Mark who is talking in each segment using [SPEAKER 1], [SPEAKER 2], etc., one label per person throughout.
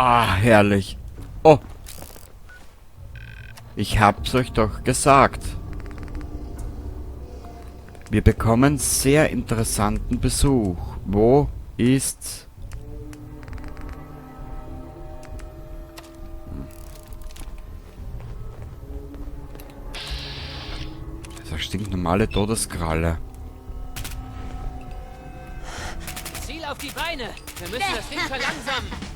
[SPEAKER 1] Ah, herrlich. Oh. Ich hab's euch doch gesagt. Wir bekommen sehr interessanten Besuch. Wo ist... Das ist eine stinknormale Todeskralle.
[SPEAKER 2] Ziel auf die Beine! Wir müssen das Ding verlangsamen!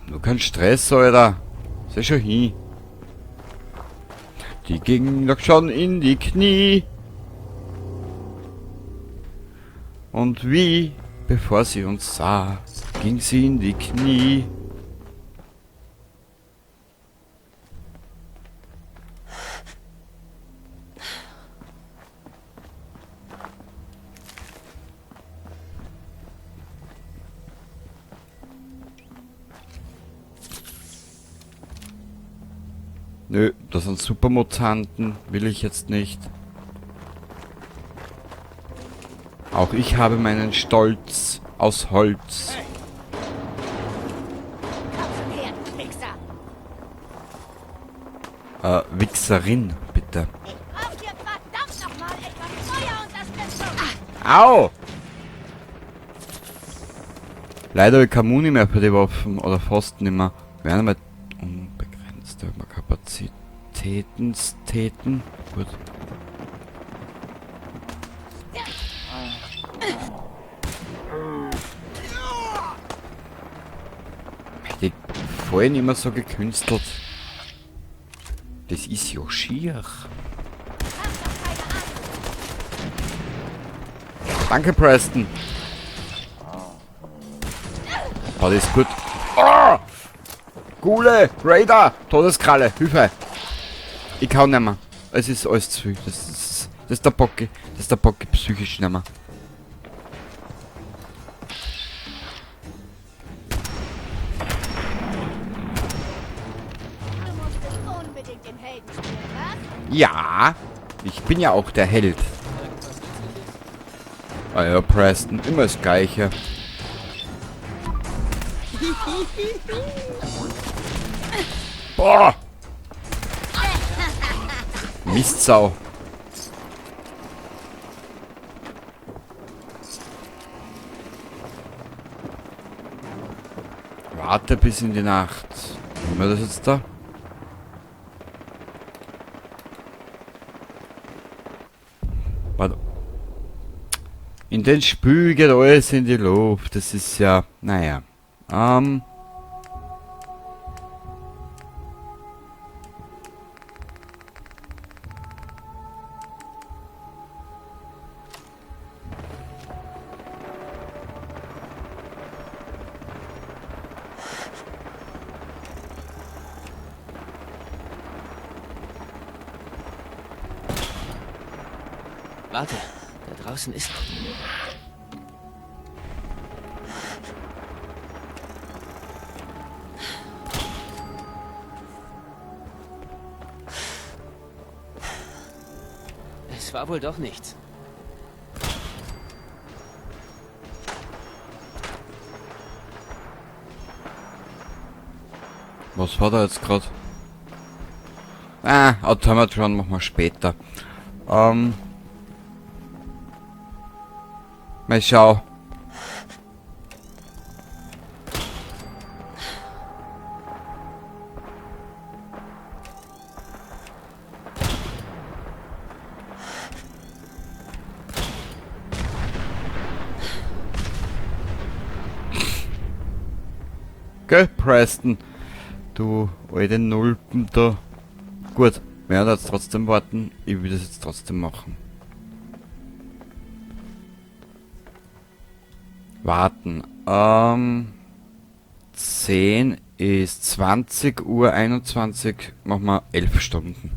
[SPEAKER 1] Nur kein Stress, Alter. Seh schon hin. Die ging doch schon in die Knie. Und wie, bevor sie uns sah, ging sie in die Knie. Nö, das sind Supermutanten, will ich jetzt nicht. Auch ich habe meinen Stolz aus Holz.
[SPEAKER 3] Komm schon her, du Wichser.
[SPEAKER 1] Wichserin, bitte.
[SPEAKER 3] Ich brauch hier verdammt nochmal etwas Feuerunterstützung.
[SPEAKER 1] Au! Leider habe ich keine Muni mehr für die Waffen, oder fast nicht mehr. Wir werden aber unbegrenzte Kapazitäten, Täten. Gut. Die fallen immer so gekünstelt. Das ist ja schier. Danke, Preston. Oh, das ist gut. Oh! Gule, Raider, Todeskralle, Hilfe. Ich kann nicht mehr. Es ist alles zu viel. Das ist der Bocki. Das ist der Bocki psychisch nicht mehr.
[SPEAKER 3] Du musstest unbedingt den Helden spielen, was?
[SPEAKER 1] Ja, ich bin ja auch der Held. Ah ja, Preston, immer das Gleiche. Boah! Mistsau. Warte bis in die Nacht. Haben wir das jetzt da? Warte. In den Spül geht alles in die Luft. Das ist ja... Naja.
[SPEAKER 2] Warte, da draußen ist... Es war wohl doch nichts.
[SPEAKER 1] Was war da jetzt grad? Ah, Automatron machen wir später. Mal schau. Gell, Preston? Du alte Nulpen da. Gut, wir werden jetzt trotzdem warten. Ich will das jetzt trotzdem machen. Warten. 10 ist 20 Uhr 21. Machen wir 11 Stunden.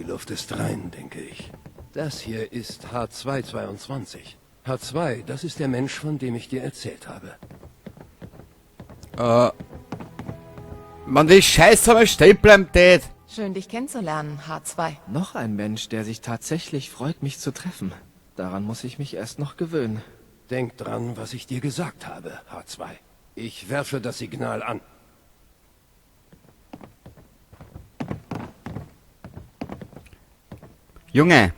[SPEAKER 4] Luft ist rein, denke ich. Das hier ist H222. H2, das ist der Mensch, von dem ich dir erzählt habe.
[SPEAKER 1] Mann, die Scheiße aber stehen bleiben, tät.
[SPEAKER 5] Schön, dich kennenzulernen, H2.
[SPEAKER 6] Noch ein Mensch, der sich tatsächlich freut, mich zu treffen. Daran muss ich mich erst noch gewöhnen.
[SPEAKER 4] Denk dran, was ich dir gesagt habe, H2. Ich werfe das Signal an.
[SPEAKER 1] Junge.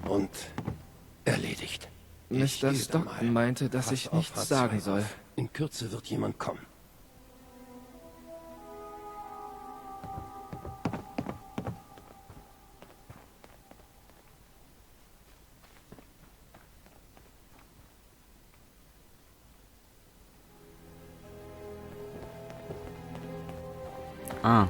[SPEAKER 4] Und erledigt. Ich
[SPEAKER 6] Mr.
[SPEAKER 4] gehe da
[SPEAKER 6] Stockton
[SPEAKER 4] mal.
[SPEAKER 6] meinte, dass
[SPEAKER 4] Pass
[SPEAKER 6] ich
[SPEAKER 4] auf
[SPEAKER 6] nichts
[SPEAKER 4] H2
[SPEAKER 6] sagen soll.
[SPEAKER 4] auf. In Kürze wird jemand kommen.
[SPEAKER 1] Ah.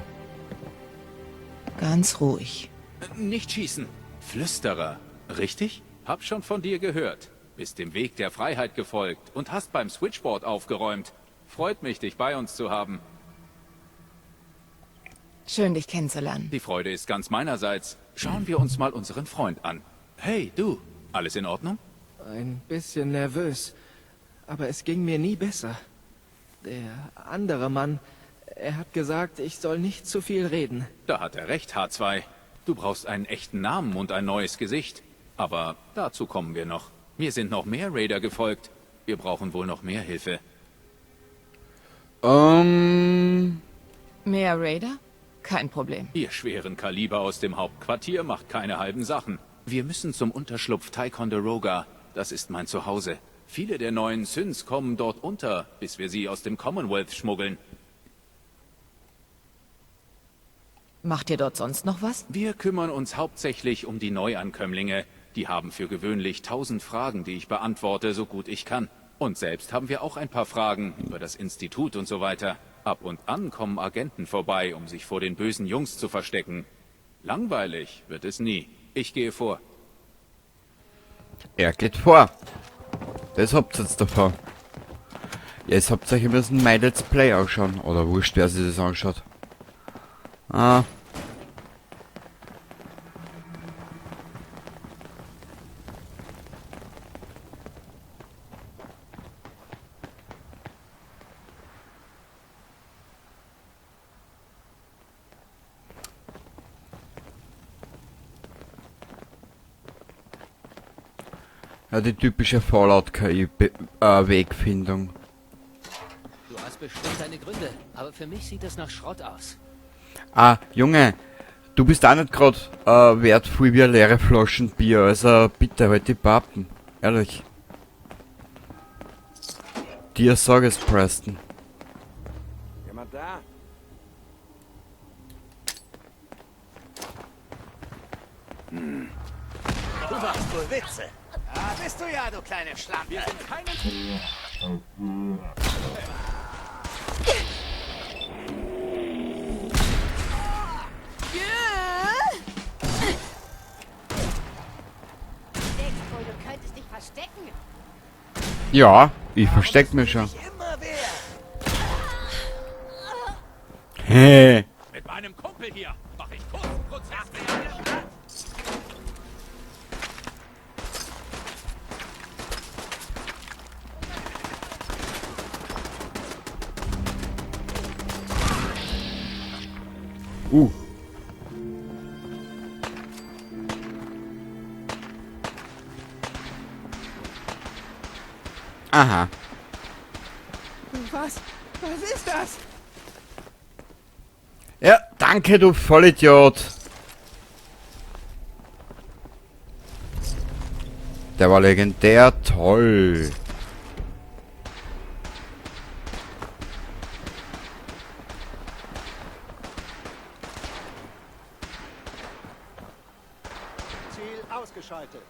[SPEAKER 5] Ganz ruhig.
[SPEAKER 7] Nicht schießen. Flüsterer, richtig? Hab schon von dir gehört. Bist dem Weg der Freiheit gefolgt und hast beim Switchboard aufgeräumt. Freut mich, dich bei uns zu haben.
[SPEAKER 5] Schön, dich kennenzulernen.
[SPEAKER 7] Die Freude ist ganz meinerseits. Schauen wir uns mal unseren Freund an. Hey, du. Alles in Ordnung?
[SPEAKER 6] Ein bisschen nervös. Aber es ging mir nie besser. Der andere Mann, er hat gesagt, ich soll nicht zu viel reden.
[SPEAKER 7] Da hat er recht, H2. Du brauchst einen echten Namen und ein neues Gesicht. Aber dazu kommen wir noch. Mir sind noch mehr Raider gefolgt. Wir brauchen wohl noch mehr Hilfe.
[SPEAKER 5] Mehr Raider? Kein Problem.
[SPEAKER 7] Ihr schweren Kaliber aus dem Hauptquartier macht keine halben Sachen. Wir müssen zum Unterschlupf Ticonderoga. Das ist mein Zuhause. Viele der neuen Synths kommen dort unter, bis wir sie aus dem Commonwealth schmuggeln.
[SPEAKER 5] Macht ihr dort sonst noch was?
[SPEAKER 7] Wir kümmern uns hauptsächlich um die Neuankömmlinge. Die haben für gewöhnlich 1000 Fragen, die ich beantworte, so gut ich kann. Und selbst haben wir auch ein paar Fragen über das Institut und so weiter. Ab und an kommen Agenten vorbei, um sich vor den bösen Jungs zu verstecken. Langweilig wird es nie. Ich gehe vor.
[SPEAKER 1] Er geht vor. Das habt ihr jetzt davon. Jetzt habt ihr euch müssen mein Let's Play anschauen. Oder wurscht, wer sich das anschaut. Ah. Ja, die typische Fallout-K I-Wegfindung.
[SPEAKER 2] Du hast bestimmt deine Gründe, aber für mich sieht das nach Schrott aus.
[SPEAKER 1] Ah, Junge, du bist auch nicht grad wertvoll wie eine leere Flaschen Bier, also bitte halt die Pappen. Ehrlich. Dir sag es, Preston.
[SPEAKER 8] Jemand da?
[SPEAKER 9] Du machst wohl Witze. Ah, bist du ja, du kleine Schlampe.
[SPEAKER 7] Wir sind keine...
[SPEAKER 3] Denkst wohl, du könntest dich verstecken?
[SPEAKER 1] Ja, ich versteck mich schon.
[SPEAKER 9] Immer wer.
[SPEAKER 1] Hey.
[SPEAKER 7] Mit meinem Kumpel hier mach ich kurzen Prozess.
[SPEAKER 1] Aha.
[SPEAKER 6] Was? Was ist das?
[SPEAKER 1] Ja, danke, du Vollidiot. Der war legendär toll.
[SPEAKER 8] Ziel ausgeschaltet.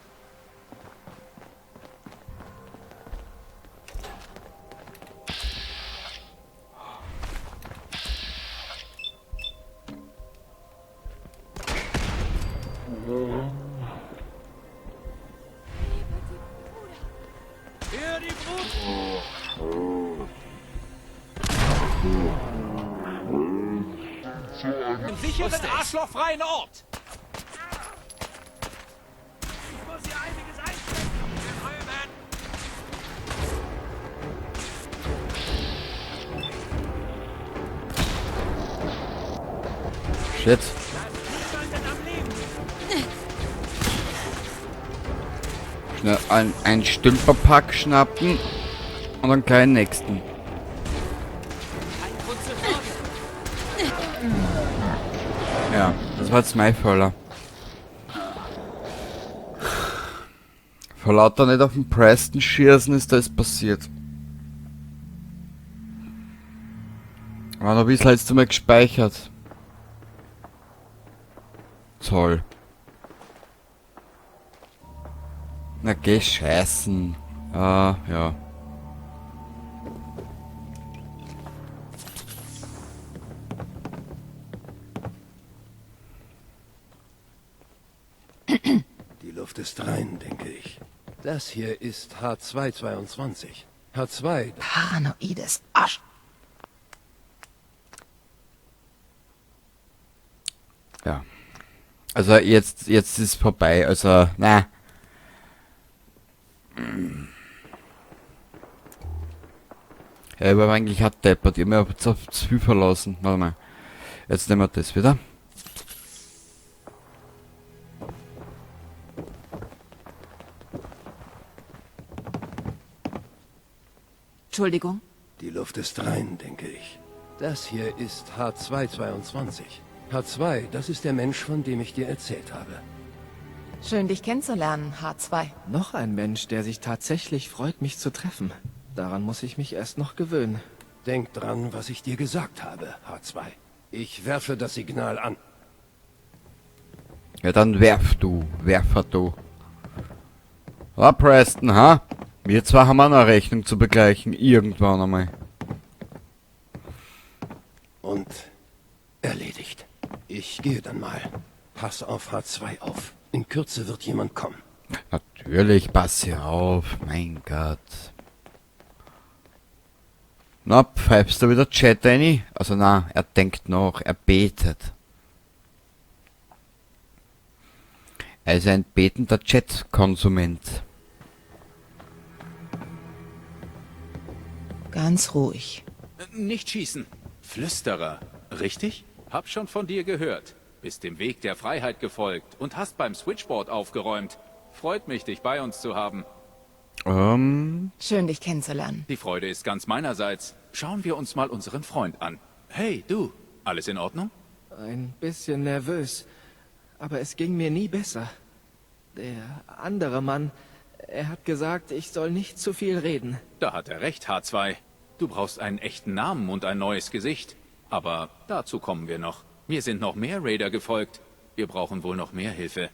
[SPEAKER 9] Im sicheren, arschlochfreien Ort! Ich muss hier einiges einstecken! Hier drüben!
[SPEAKER 1] Shit. Schnell ein Stümperpack schnappen und dann gleich den nächsten. Ja, das war jetzt mein Fehler. Vor lauter nicht auf den Preston schießen ist das passiert. Wann hab ich das letzte Mal gespeichert? Toll. Na geh scheißen. Ah, ja.
[SPEAKER 4] Die Luft ist rein, denke ich. Das hier ist H222. H2.
[SPEAKER 5] Paranoides Arsch.
[SPEAKER 1] Ja. Also jetzt ist vorbei. Also, na. Ja, ich war eigentlich auch deppert. Ich hab mich jetzt auf zu viel verlassen. Warte mal. Jetzt nehmen wir das wieder.
[SPEAKER 5] Entschuldigung.
[SPEAKER 4] Die Luft ist rein, denke ich. Das hier ist H222. H2, das ist der Mensch, von dem ich dir erzählt habe.
[SPEAKER 5] Schön, dich kennenzulernen, H2.
[SPEAKER 6] Noch ein Mensch, der sich tatsächlich freut, mich zu treffen. Daran muss ich mich erst noch gewöhnen.
[SPEAKER 4] Denk dran, was ich dir gesagt habe, H2. Ich werfe das Signal an.
[SPEAKER 1] Ja, dann werf du, werfer du. Ah, Preston, ha? Wir zwei haben auch noch eine Rechnung zu begleichen, irgendwann einmal.
[SPEAKER 4] Und erledigt. Ich gehe dann mal. Pass auf H2 auf. In Kürze wird jemand kommen.
[SPEAKER 1] Natürlich, pass hier auf. Mein Gott. Na, pfeifst du wieder Chat rein? Also na, er denkt noch, er betet. Er ist ein betender Chat-Konsument.
[SPEAKER 5] Ganz ruhig.
[SPEAKER 7] Nicht schießen. Flüsterer, richtig? Hab schon von dir gehört. Bist dem Weg der Freiheit gefolgt und hast beim Switchboard aufgeräumt. Freut mich, dich bei uns zu haben.
[SPEAKER 5] Schön, dich kennenzulernen.
[SPEAKER 7] Die Freude ist ganz meinerseits. Schauen wir uns mal unseren Freund an. Hey, du. Alles in Ordnung?
[SPEAKER 6] Ein bisschen nervös. Aber es ging mir nie besser. Der andere Mann, er hat gesagt, ich soll nicht zu viel reden.
[SPEAKER 7] Da hat er recht, H2. Du brauchst einen echten Namen und ein neues Gesicht. Aber dazu kommen wir noch. Mir sind noch mehr Raider gefolgt. Wir brauchen wohl noch mehr Hilfe.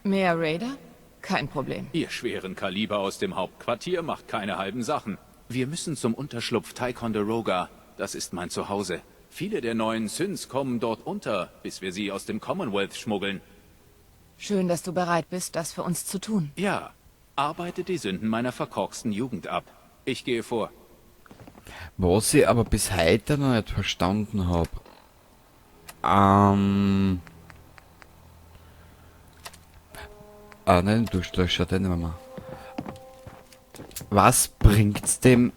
[SPEAKER 5] Mehr Raider? Kein Problem.
[SPEAKER 7] Ihr schweren Kaliber aus dem Hauptquartier macht keine halben Sachen. Wir müssen zum Unterschlupf Ticonderoga. Das ist mein Zuhause. Viele der neuen Synths kommen dort unter, bis wir sie aus dem Commonwealth schmuggeln.
[SPEAKER 5] Schön, dass du bereit bist, das für uns zu tun.
[SPEAKER 7] Ja, arbeite die Sünden meiner verkorksten Jugend ab. Ich gehe vor.
[SPEAKER 1] Was ich aber bis heute noch nicht verstanden habe. Ah, nein, Duschlöscher, den nehmen wir mal. Was bringt's dem?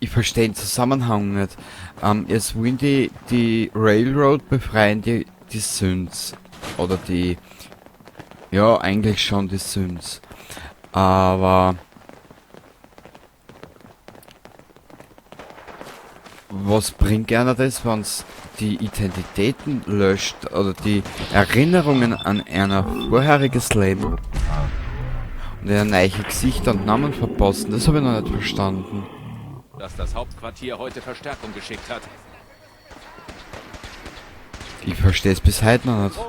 [SPEAKER 1] Ich verstehe den Zusammenhang nicht. Jetzt wollen die Railroad befreien, die Synths. Oder die... Ja, eigentlich schon die Synths. Aber... Was bringt einer das, wenn's die Identitäten löscht oder die Erinnerungen an ein vorheriges Leben und ein neues Gesicht und Namen verpassen? Das habe ich noch nicht verstanden.
[SPEAKER 7] Dass das Hauptquartier heute Verstärkung geschickt hat.
[SPEAKER 1] Ich verstehe es bis heute noch nicht.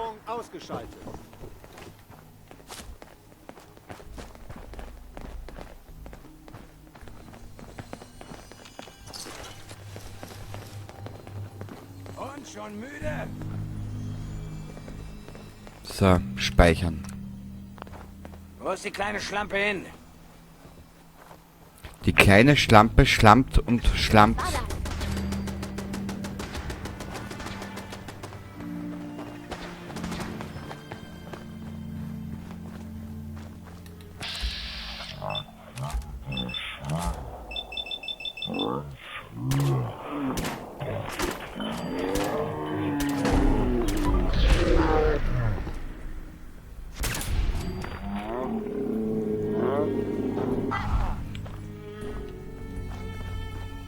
[SPEAKER 8] Und schon müde?
[SPEAKER 1] So, speichern.
[SPEAKER 8] Wo ist die kleine Schlampe hin?
[SPEAKER 1] Die kleine Schlampe schlampt und schlampt.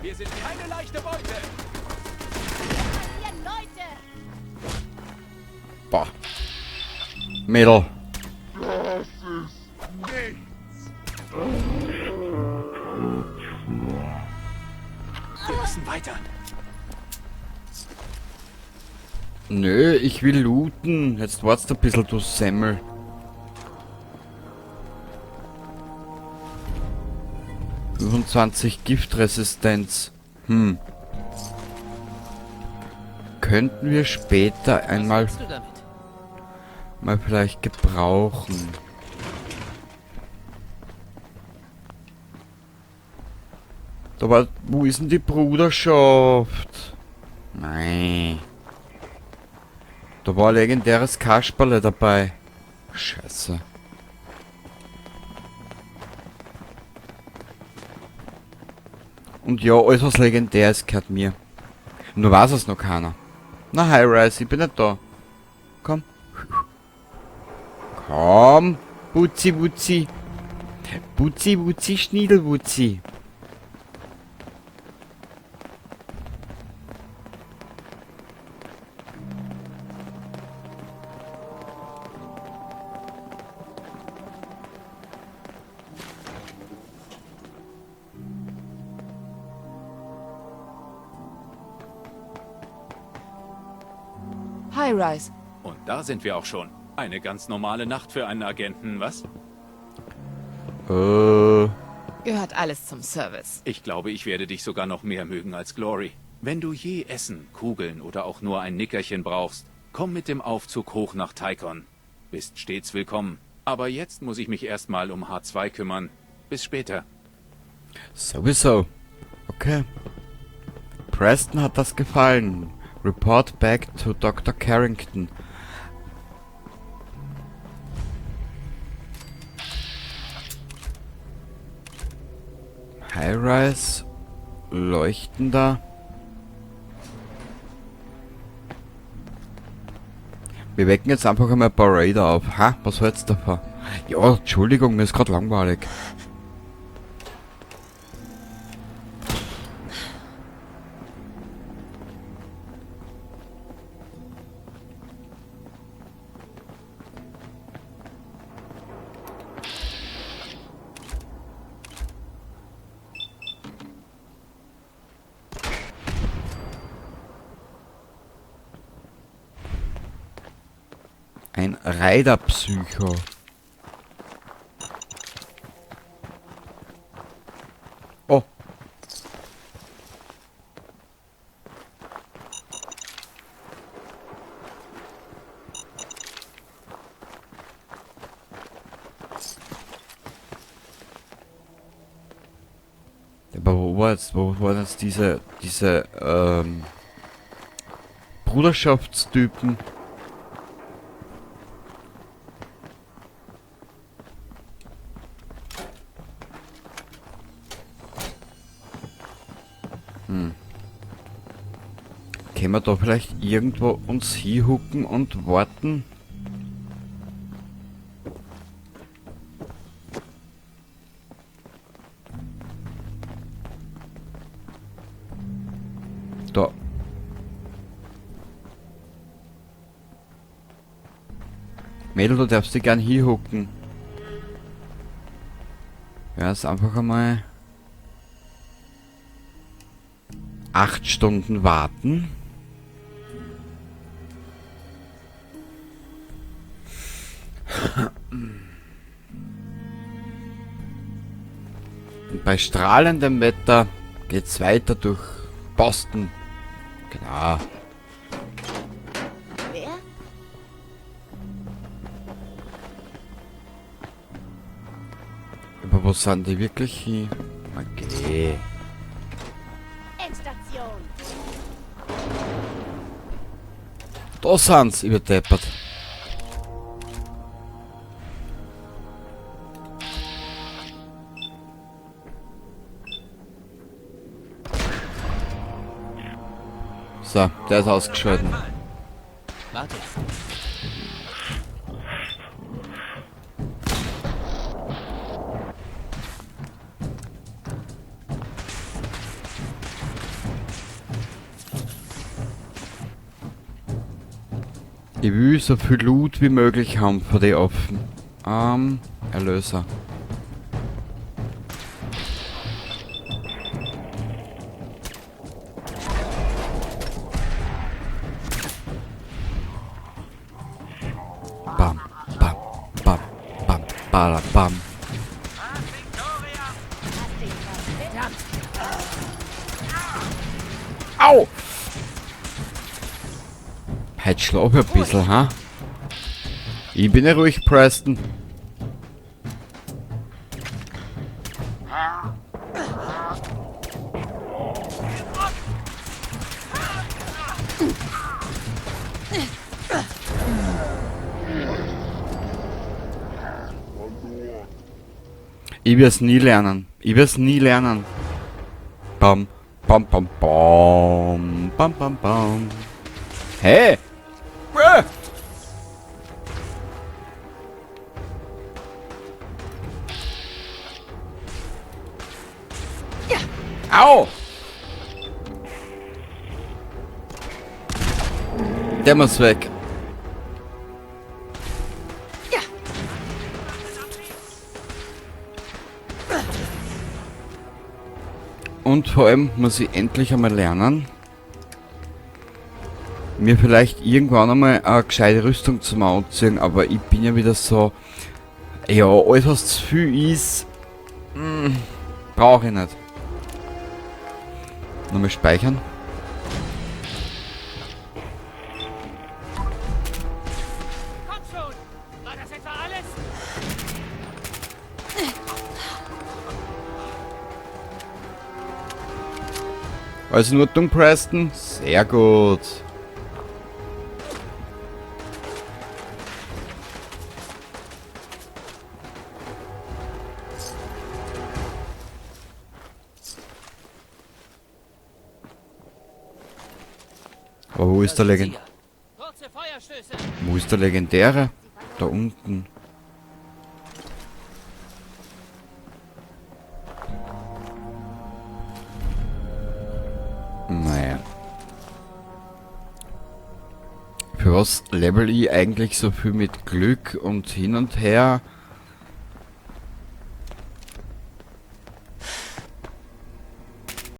[SPEAKER 7] Wir sind keine leichte Beute.
[SPEAKER 3] Hier, Leute!
[SPEAKER 1] Boah. Mädel.
[SPEAKER 10] Das ist nichts.
[SPEAKER 7] Wir müssen weiter.
[SPEAKER 1] Nö, ich will looten. Jetzt wartest du ein bisschen, du Semmel. 25 Giftresistenz. Könnten wir später einmal
[SPEAKER 2] Was willst du damit?
[SPEAKER 1] mal vielleicht gebrauchen. Da war, wo ist denn die Bruderschaft? Nein. Da war ein legendäres Kasperle dabei. Scheiße. Und ja, alles was legendär ist, gehört mir. Nur weiß es noch keiner. Na, Highrise, ich bin nicht da. Komm. Komm. Butzi, Butzi. Butzi, Butzi, Schniedelwutzi.
[SPEAKER 5] Highrise.
[SPEAKER 7] Und da sind wir auch schon. Eine ganz normale Nacht für einen Agenten, was?
[SPEAKER 5] Gehört alles zum Service.
[SPEAKER 7] Ich glaube, ich werde dich sogar noch mehr mögen als Glory. Wenn du je Essen, Kugeln oder auch nur ein Nickerchen brauchst, komm mit dem Aufzug hoch nach Tychon. Bist stets willkommen. Aber jetzt muss ich mich erstmal um H2 kümmern. Bis später.
[SPEAKER 1] Sowieso. Okay. Preston hat das gefallen. Report back to Doktor Carrington. Highrise. Leuchtender. Wir wecken jetzt einfach einmal ein paar Raider auf. Ha, was hältst du davon? Ja, Entschuldigung, mir ist grad langweilig. Ein Raider-Psycho. Oh. Aber wo war jetzt, wo waren jetzt diese Bruderschaftstypen? Können wir da vielleicht irgendwo uns hinhucken und warten? Da. Mädel, du darfst dich gern hinhucken. Ja, ist einfach einmal 8 Stunden warten. Und bei strahlendem Wetter geht's weiter durch Boston. Genau.
[SPEAKER 3] Wer?
[SPEAKER 1] Aber wo sind die wirklich hin? Okay.
[SPEAKER 3] Endstation.
[SPEAKER 1] Da sind's, überdeppert. So, der ist ausgeschaltet.
[SPEAKER 2] Warte.
[SPEAKER 1] Ich will so viel Loot wie möglich haben für die Affen. Erlöser. Bam, bam, bam, bam, bada, bam. Au! Heute schlaf ich ein bisschen, ha? Ich bin ja ruhig, Preston. Ich werd's nie lernen. Ich werd's nie lernen. Bam, bam, bam, bam, bam, bam, bam. Hey! Au! Der muss weg. Und vor allem muss ich endlich einmal lernen, mir vielleicht irgendwann einmal eine gescheite Rüstung zum Anziehen, aber ich bin ja wieder so, ja, alles was zu viel ist, brauche ich nicht. Nochmal speichern.
[SPEAKER 2] Komm schon! War das etwa alles?
[SPEAKER 1] Also nur dumm, Preston. Sehr gut. Aber wo ist der Legend-, wo ist der Legendäre? Da unten. Naja. Für was level ich eigentlich so viel mit Glück und hin und her?